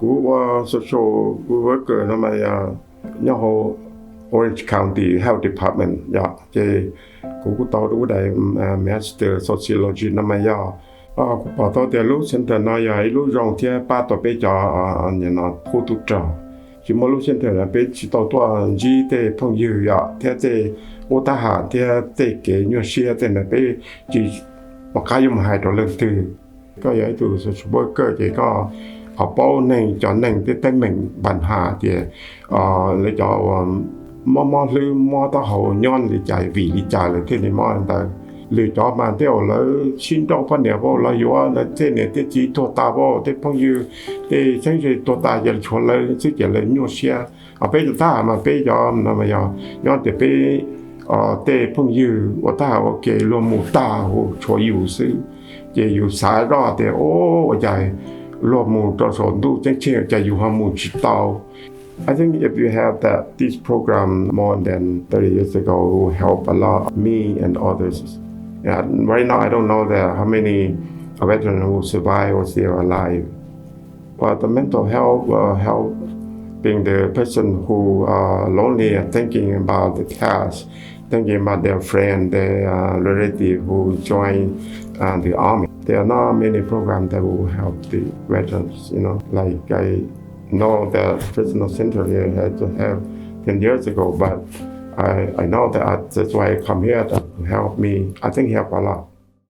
Kuv ua social worker no mas yog nyob hauv Orange County Health Department yom, ces kuv kuj tau lub dais Master Sociology no mas yog kuv pom tau tias lub center no yog ib lub zoo thiab pab tau peb cov qub tub rog. Tsis muaj lub center no peb tsis tau tuaj ntsib tej phooj ywg yom, thiab tej ub tab ham thiab tej kev nyuaj siab tej ntawd peb tsis pom qab yuav mus hais rau leej twg. Koj yog ib tug social worker ces koj ho paub neeg, cov neeg tej teeb meem npa nham tias lawv cov mob mob hlwb mob taub hau nyob li cas vim li cas lawv thiaj li mob ntawd. Lwm cov mas tej zaum lawv sib nrauj poj niam vauj, los yuav lawv tej niam tej txiv tuag tas vauj, tej phooj ywg tej txheeb ze tuag tas ces tshuav lawv xwb ces lawv nyuaj siab. Ho peb cov tab ham mas peb cov no mas yog nyob tias peb tej phooj ywg ua tab ham ua ke luag mus tag hu tshuav yus xwb, ces yus xav zoj tias ua cas luag mus rau saum ntuj ceeb tsheej cas yus ho mus tsis tau. I think if you have that, this program more than thirty years ago will help a lot me and others. Yeah, right now I don't know that how many veterans who survive or still alive. But the mental health will help being the person who are lonely and thinking about the past, thinking about their friend, their uh, relative who joined uh, the army. There are not many programs that will help the veterans, you know, like I know the personal center here had to have ten years ago, but I, I know that I, that's why I come here to help me. I think help a lot.